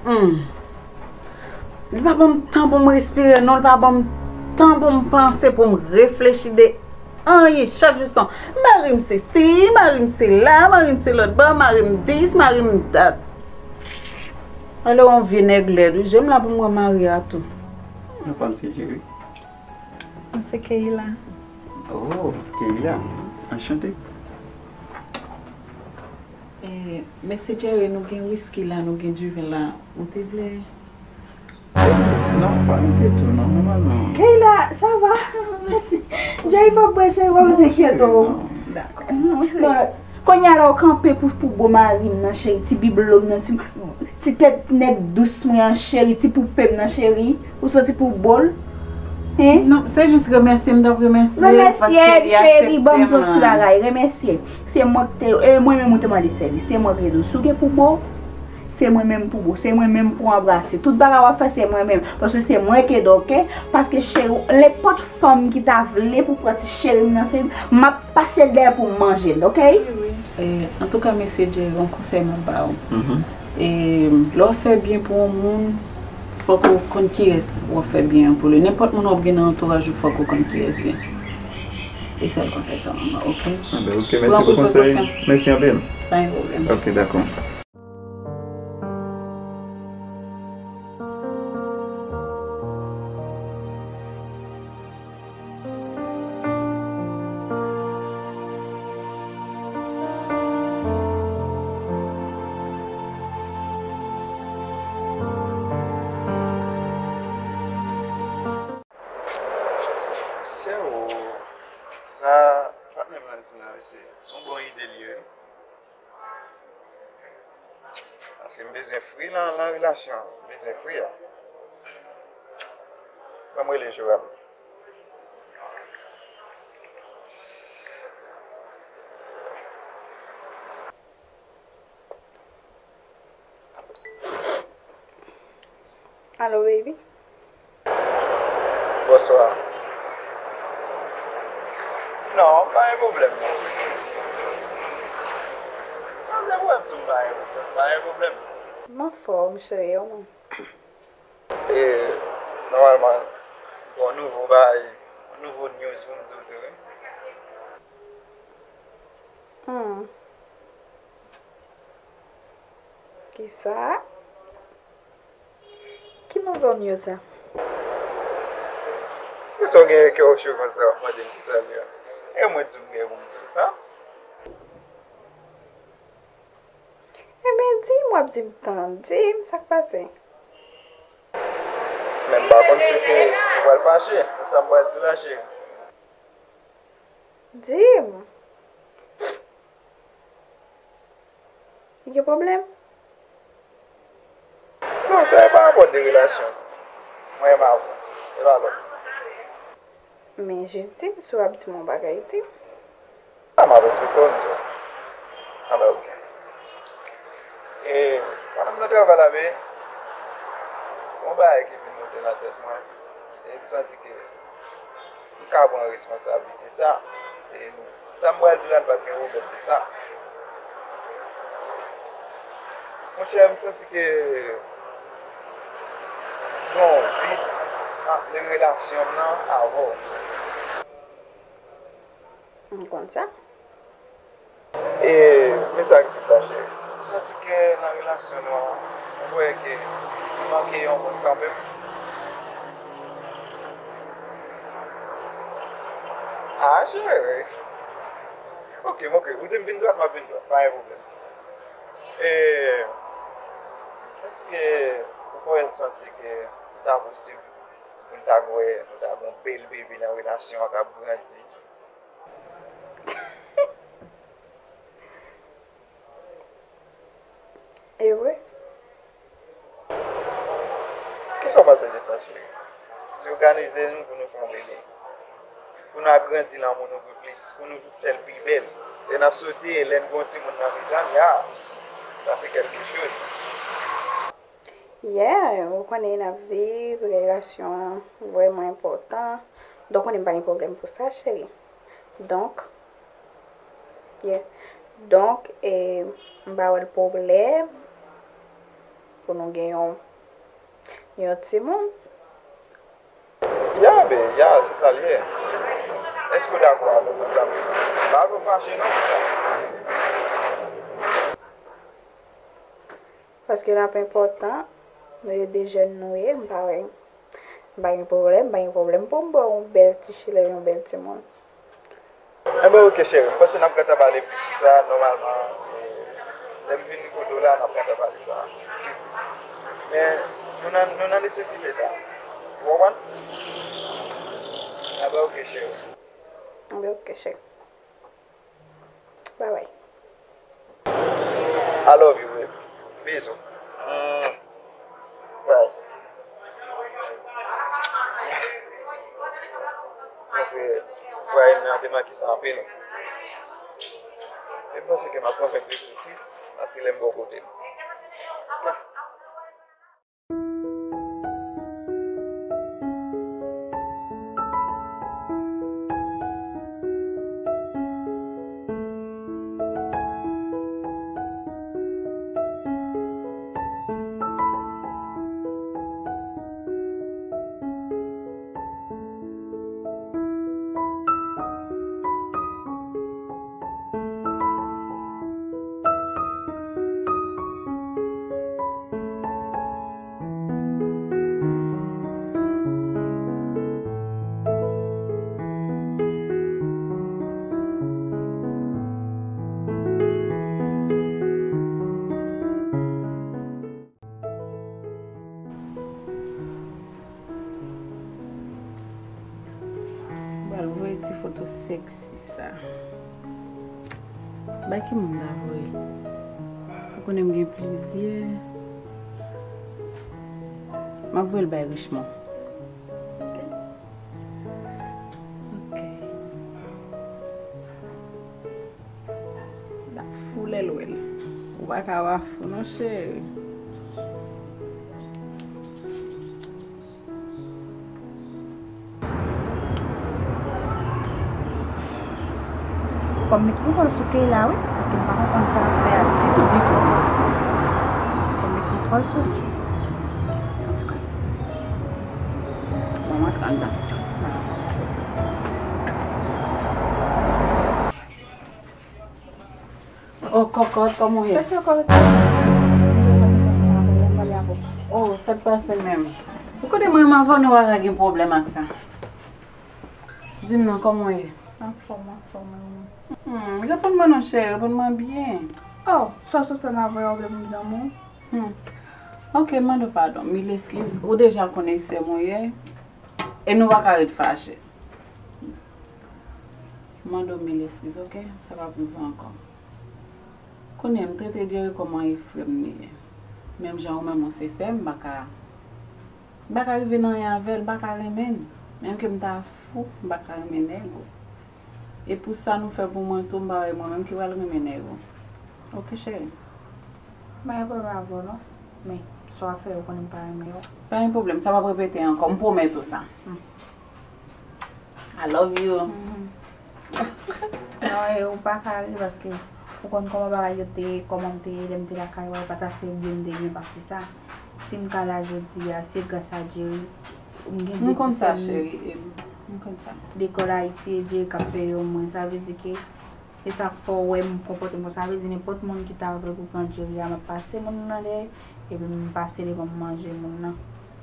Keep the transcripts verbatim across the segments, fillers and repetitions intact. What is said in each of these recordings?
Hmm. Li pa ban m tan pou m respire, non, li pa ban m tan pou m panse, pou m reflechi de anyen. Chak jou se mari m se si, mari m se la, mari m se lòt bò, mari m dis, mari m dat. Alò, yon vye nèg lèd, wi. Je m la pou m wè mari a tou. Non, pa m se Jerry. Mwen se Keila. Oh, Keila. Anchante. Eh, mesye Jerry, nou gen wiski la, nou gen diven la. Ou te vle? Non, pa enkyete w, non, nòmalman. Keila, sa va? Mèsi. Jerry p ap bwè, Jerry p ap enkyete w. Non. Dakò. Bon, kounye a la, w kanpe pou, pou bo mari m nan, cheri, ti biblo m nan, ti, ti tèt nèg dous mwen an, cheri, ti poupe m nan, cheri. Ou soti pou bo l? Hein? Non, se jis remèsye m t ap remèsye l paske li aksepte m lan. Remèsye, cheri, ban m di w ti bagay. Remèsye. Se mwen ki te, e mwen menm ou te mande sèvis. Se mwen ki te di w, si w gen pou bo, se mwen menm pou bo, se mwen menm pou anbrase. Tout bagay w ap fè, se mwen menm. Paske se mwen ki ede w, oke? Paske cheri, nenpòt fanm ki ta vle pou pran ti cheri m nan, se m ap pase l dèyè pou m manje l, oke? Wi, wi. E, antouka, mesye Jerry, yon konsèy m ap ba w. Mhm. E, lè w ap fè byen pou yon moun, fòk ou konn kiyès w ap fè byen an pou li. Nenpòt moun w ap gen nan antouraj ou, fòk ou konn kiyès li. E sèl konsèy sa m ap ba w, oke? Anben, oke, mèsi pou konsèy. Pran pou prekosyon. Mèsi anpil. Pa gen pwoblèm. Oke, dakò. Sèwo, sa patnè m nan di m nan, se, se yon bon ide li ye, wi. Paske m bezwen fri nan, nan relasyon an. M bezwen fri a. Ban m rele Joram. Alo, baby. Bonswa. Non, pa gen pwoblèm, non. Sa vle wè m tou, pa gen pwoblèm, pa gen pwoblèm. M anfòm, cheri, e ou menm? E, nòmalman, bon, nouvo bagay, nouvo news pou m di w tou, wi. Hmm. Kisa? Ki nouvo news la? Poukisa w gen kè w cho konsa, w ap mande m kisa l ye a? E mwen tou m gen pou m di w, ha? Ebyen, di m, w ap di m tan, di m sa k pase. Men m pa konn si ke ou pral fache pou sa m pral di w la, cheri. Di m. Gen pwoblèm? Non, sa e pa rapò de relasyon. Mwen menm avè w. E pa lòt. Men jis di m, si w ap di m yon bagay, di m. A, m ap esplike w, m di w. Anben, oke. E, pandan m nan travay la, men, yon bagay ki vin monte nan tèt mwen. E m santi ke m ka pran responsablite sa. E sa m pral di w la, n p ap gen pwoblèm de sa. Monchè, m santi ke gen yon vid ant relasyon m nan avè w. M konn sa. E, men sa ki pi fache. M santi ke nan relasyon nou an, m wè ke m manke yon moun kanmenm. Ah, cheri. Oke, oke. Ou di m vin dwat, m ap vin dwat. Pa gen pwoblèm. E, èske ou kwè, santi ke sa posib pou n ta wè, nou ta gen yon bèl bebe nan relasyon an k ap grandi? E vre. Kisa w panse de sa, cheri? Si w òganize nou pou nou fè yon bebe, pou nou agrandi lanmou nou pi plis, pou nou fè l pi bèl, lè n ap soti e lè n gen yon timoun nan mitan n, ya, sa se kèlke choz. Yeah, ou konnen n ap viv, relasyon an vrèman enpòtan. Donk, ou konnen m pa gen pwoblèm pou sa, cheri. Donk, yeah. Donk, e, m pa wè l pwoblèm. Pou nou gen yon, yon timoun. Ya, be, ya, se sa l ye. Èske w dakò avè mwen sa m di w? Pa vin fache non pou sa. Paske l ap enpòtan, nou se de jèn nou ye, m pa wè, m pa gen pwoblèm, m pa gen pwoblèm pou m ba w yon bèl ti chelè, yon bèl timoun. Enben, oke, cheri. M panse n ap gentan pale plis sou sa, nòmalman. E, lè m vini kote w la, n ap gentan pale sa pi plis. Men, nou nan, nou nan nesesite sa. Ou konprann? Enben, oke, cheri. Enben, oke, cheri. Bye bye. I love you, baby. Bisous. Mm. Bye. Paske vwayil nan te manke sa anpil. E m panse ke m ap pran fèt li pou tris, paske lè m bò kote l. M pral voye ti foto sèksi sa. Bay ki moun m ta voye? Ou konnen m gen plizyè. M ap voye l bay Richemond. Ok. L ap fou lè l wè l. Ou pa ka pa fou non, cheri. Fò m met kontwòl sou Keyla, wi, paske m pa konprann sa l ap fè a ditou, ditou, ditou. Fò m met kontwòl sou li. Antouka. Bon, m antre anndan. Oh, kòkòt, kòman w ye? Kòkòt. Oh, sa k pase menm? Ou konnen mwen menm avè w, nou pa ka gen pwoblèm ak sa. Di m non, kòman w ye? Anfòm, anfòm, wi. Hmm, reponn mwen non, cheri, reponn mwen byen. Oh, sa w sot fè m avè w, oubyen m zanmi w? Hmm. Ok, m mande w padon, mil eskiz. Ou deja konnen sè m ou ye. E nou pa ka ret fache. M mande w mil eskiz, ok? Sa p ap rive ankò. Kounye a, m trete Jerry kòman e frè m li ye. Menm jan ou menm ou se sè m, m pa ka, m pa ka rive nan anyen avè l, m pa ka renmen l. Menm ke m ta fou, m pa ka renmen nèg ou. E pou sa nou fè pou mwen tou, m pa wè mwen menm ki pral renmen nèg ou. Ok, cheri? M pa gen pwoblèm avè w non. Men, sa w ap fè yo konnen m pa renmen yo. Pa gen pwoblèm, sa p ap repete ankò, m pwomèt ou sa. Hmm. I love you. Mhm. Non, e ou pa ka ri paske ou konn kòman bagay yo te ye, kòman m te ye lè m te lakay ou, e pa t ase byen m te byen pase sa. Si m ka la jodi a, se gras a Jerry. M gen de ti sè m. M konn sa, cheri, e m konn sa. Lekòl Ayiti, e Jerry k ap peye yo mwen. Sa vle di ke e sa k fè w wè m konpòte m konsa. Sa vle di nenpòt moun ki ta vle pou pran Jerry a, m ap pase moun nan dèyè, epi m pase devan m manje moun nan.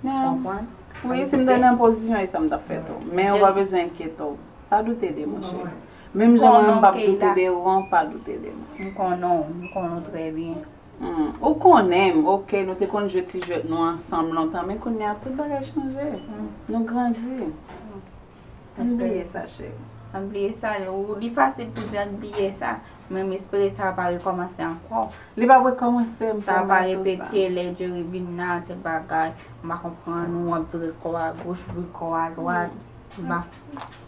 Konprann? Wi, si m te nan pozisyon, e sa m t ap fè tou. Men ou pa bezwen enkyete w. Pa doute de mwen, cheri. Menm jan mwen menm m p ap doute de ou an, pa doute de mwen. M konnen w, m konnen w trè byen. Hmm. Ou konnen m, ok, nou te konn jwe ti jwèt nou ansanm lontan, men kounye a tout bagay chanje. Hmm. Nou grandi. Hmm. Ann bliye sa, cheri. Ann bliye sa, ou, li fasil pou di ann bliye sa, men m espere sa pa rekòmanse ankò. Li p ap rekòmanse, m pwomèt ou sa. Sa pa repete lè Jerry vin la, tèl bagay, m pa konprann, ou ap vire kò w a goch, vire kò w a dwat. M pa,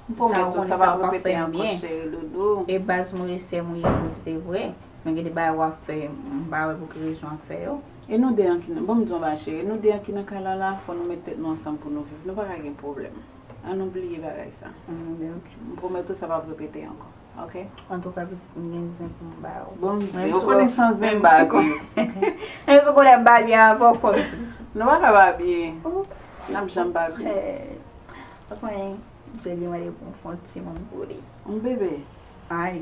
m pwomèt ou, sa p ap repete ankò, cheri doudou. E baz m ou ye, sè m ou ye, se vre. Men gen de bagay w ap fè, m pa wè pou ki rezon w ap fè yo. E nou de an ki nan, ban m di w yon bagay, cheri, nou de an ki nan kay la la, fò nou met tèt nou ansanm pou nou viv. Nou pa ka gen pwoblèm. Ann nou bliye bagay sa. Ann nou bliye, ok. M pwomèt ou sa p ap repete ankò. Ok. Antouka, pitit, m gen zen pou m ba ou. Bon, ou konnen san zen m babye. Menm si w konnen m babye avan, fò m di pitit. Nou pa ka babye. N ap janm babye. Ou konnen, Jolie mande pou m fè yon timoun pou li. Yon bebe. Ay,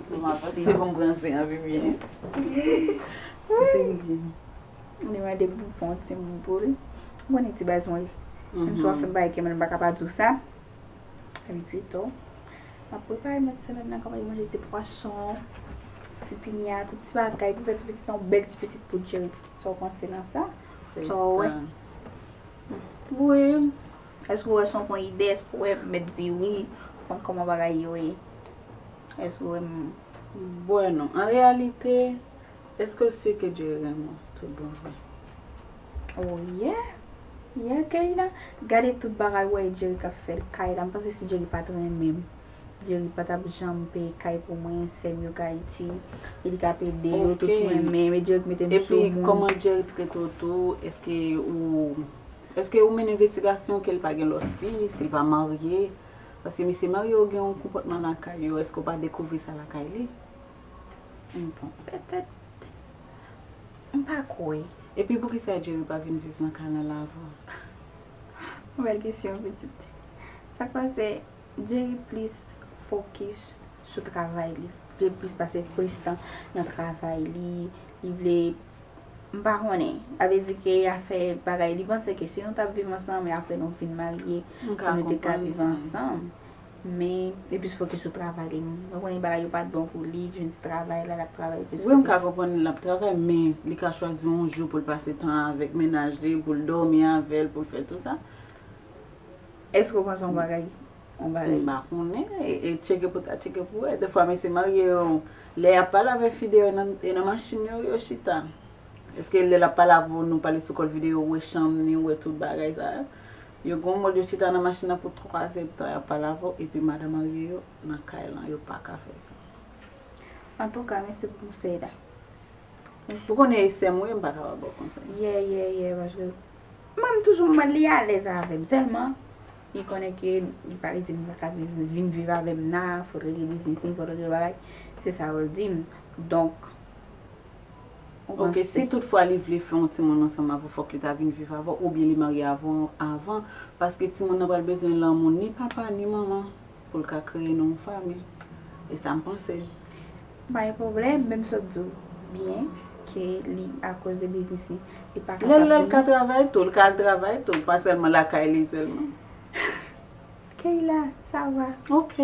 Se pou m pran zen an, bebe. Li mande pou m fè yon timoun pou li. Ou konnen ti baz mwen. Menm si w ap fè m bagay ke mwen m pa ka pa di w sa. Li di tou. M ap prepare mèt semèn nan, kòman manje ti pwason, ti pinya, tout ti bagay pou fè ti pitit yon bèl ti pitit pou Jerry. Sa w panse nan sa? Sa w wè? Wi. Èske w wè se yon bon ide? Èske w wè m mèt di wi? Konn kòman bagay yo ye? Èske w wè m. Bwè non. An reyalite, èske w si ke Jerry renmen w tout bon vre? Oh yeah. Yeah, Keyla. Gade tout bagay w wè Jerry k ap fè l kay la. M panse si Jerry pa t renmen m, Jerry pa t ap janm peye kay pou mwen, sè m yo k Ayiti. E li k ap ede yo, tout mwen menm. E Jerry k mete m sou moun. Epi, kòman Jerry trete w tou? Èske ou, èske ou mennen envestigasyon ke l pa gen lòt fi, si l pa marye? Paske misye marye, ou gen yon konpòtman lakay yo, èske ou pa dekouvri sa lakay li? Petèt. M pa kwè. Epi poukisa Jerry pa vin viv nan kay lan la avan? Yon bèl kesyon, pitit. Sa k pase, Jerry plis fokis sou travay li. Li plis pase plis tan nan travay li. Li vle, m pa konnen. Sa vle di ke afè bagay, li panse ke si nou t ap viv ansanm e apre nou vin marye, nou te ka viv ansanm. Men li plis fokis sou travay li. Mwen konnen bagay yo pa t bon pou li, li jwenn ti travay la, l ap travay plis. Wi, m ka konprann l ap travay, men li ka chwazi yon jou pou l pase tan avèk mennaj li, pou l dòmi avè l, pou l fè tout sa. Èske w panse yon bagay, yon bagay? M pa konnen, e, e tcheke pou ta tcheke pou wè. Defwa, mesye marye yo, lè y ap pale avèk fi deyò nan, e nan machin yo, yo chita. Èske lè l ap pale avè w, nou pale sou kòl videyo, ou wè chanm ni, ou wè tout bagay sa yo? Yo gen mòd yo chita nan machin nan pou twa zèdtan, y ap pale avè w, epi madan marye yo nan kay lan, yo pa ka fè sa. Antouka, mèsi pou konsèy la. Ou konnen e sè m ou ye, m pa ka pa ba w konsèy. Yeah, yeah, yeah, paske mwen, m toujou, mwen, li alèz avè m. Sèlman, li konnen ke li pa vle di m pa ka vin, vin viv avè m nan, fòk l regle biznis li, fòk l regle bagay. Se sa yo di m. Donk, Ok, si toutfwa li vle fè yon timoun ansanm avè w, fòk li ta vin viv avè w, oubyen li marye avè w avan, paske timoun nan pral bezwen lanmou ni papa ni manman pou l ka kreye nan yon fanmi. E sa m panse. Pa gen pwoblèm, men m sot di w byen ke li akoz de biznis li, li pa kapab. Lè l ka travay tou, l ka al travay tou, pa sèlman lakay li sèlman. Keyla, sa va. Ok.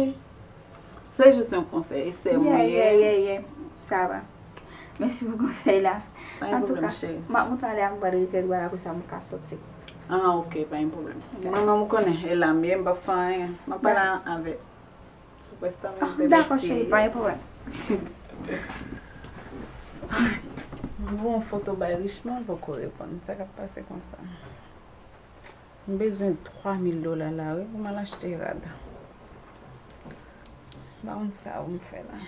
Se jis yon konsèy, e sè mwen ye. Yeah, yeah, yeah, yeah. Sa va. Mèsi pou konsèy la. Pa gen pwoblèm, cheri. M ap monte ale a, m pral regle bagay la, apre sa m ka soti. Ah, ok, pa gen pwoblèm. Manman, ou konnen, e la m ye, m p ap fè anyen. M ap pale avèk Superstar. Ah, dakò, cheri, pa gen pwoblèm. M voye yon foto bay Richmond, poko reponn. Sa k ap pase konsa? M bezwen twa mil dola la, wi, pou m al achte rad. M pa konn sa pou m fè la.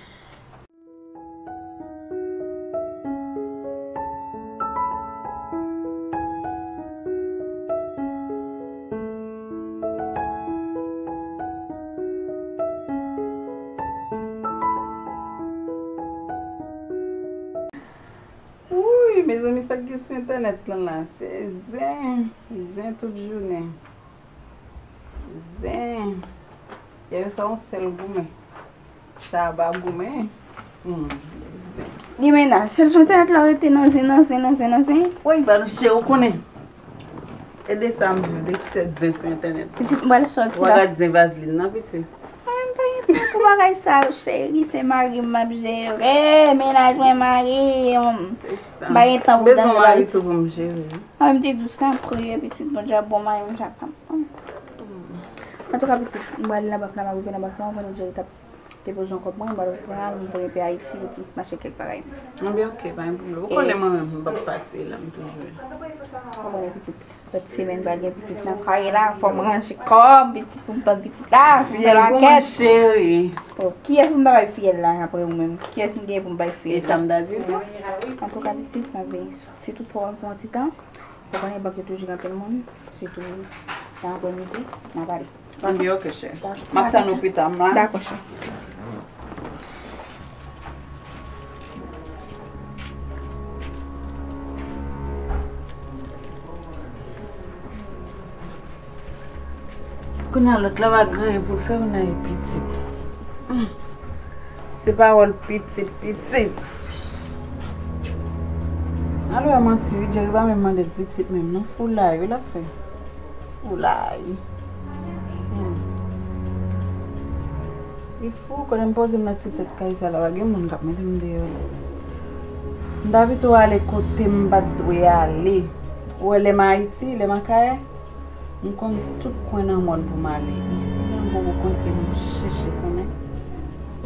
Wouy, mezanmi, sa k gen sou entènèt lan la, se zen, zen tout jounen. Zen. Yè swa yon sèl goumen. Sa a pa goumen. Hmm, zen. Li mennaj, sèl sou entènèt la w rete nan zen, nan zen, nan zen, nan zen. Woy, ba nou cheri, ou konnen. E de sa m viv, de ti tèt zen sou entènèt. Pitit, m pral sòti la. Ou pa gad zen vazlin nan, pitit. Mwen pa gen tan pou bagay sa yo, cheri. Se mari m m ap jere. Mennaj mwen, mari m. Se sa. M pa gen tan pou bezwen mari tou pou m jere. Mwen menm te di w sa, priye pitit, Bondye ap bon mari m chak tan. Antouka, pitit, m pral nan bank la, m ap rive nan bank la, ou konnen Jerry t ap depoze yon kòb mwen, m pral pran, m voye pe Ayiti, epi m achte kèk bagay. Ebyen, ok, pa gen pwoblèm. Ou konnen mwen menm, m p ap pati la, m toujou. Ou konnen pitit, lòt semèn pral gen pitit nan kay la, fò m ranje kòb, pitit, pou m tann pitit la, pou m fè lakèt. Cheri. Oh, kiyès pou m ta bay fiyèl la apre ou menm? Kiyès m gen pou m bay fiyèl la? E sa m ta di tou. Antouka, pitit, mwen vle, si tout fò m pran ti tan, ou konnen bank yo toujou gen anpil moun, sitou nan aprèmidi, n a pale. Anben, ok, chè. M ap tann ou pita, m la. Dakò, chè. Kounye a lòt la va genyen pou l fè youn nan pitit. Hmm. Se pawòl pitit, pitit. Al wè manti wi, Jerry pa menm mande l pitit menm non, foulay wi l ap fè. Foulay. Hmm. Li fou, konnen m poze m nan ti tèt kay sa la, pa gen moun k ap mete m deyò. M ta pito ale kote m pa t dwe ale. Ou wè lè m Ayiti, lè m Akayè, m konn tout kwen nan mòn pou m ale. Isi an, bon, ou konn ke m chèche konnen.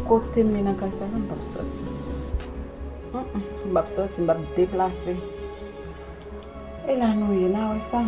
Kote m ye nan kay sa la, m p ap sòti. Mm, mm, m p ap sòti, m p ap deplase. E la nou ye, n a wè sa.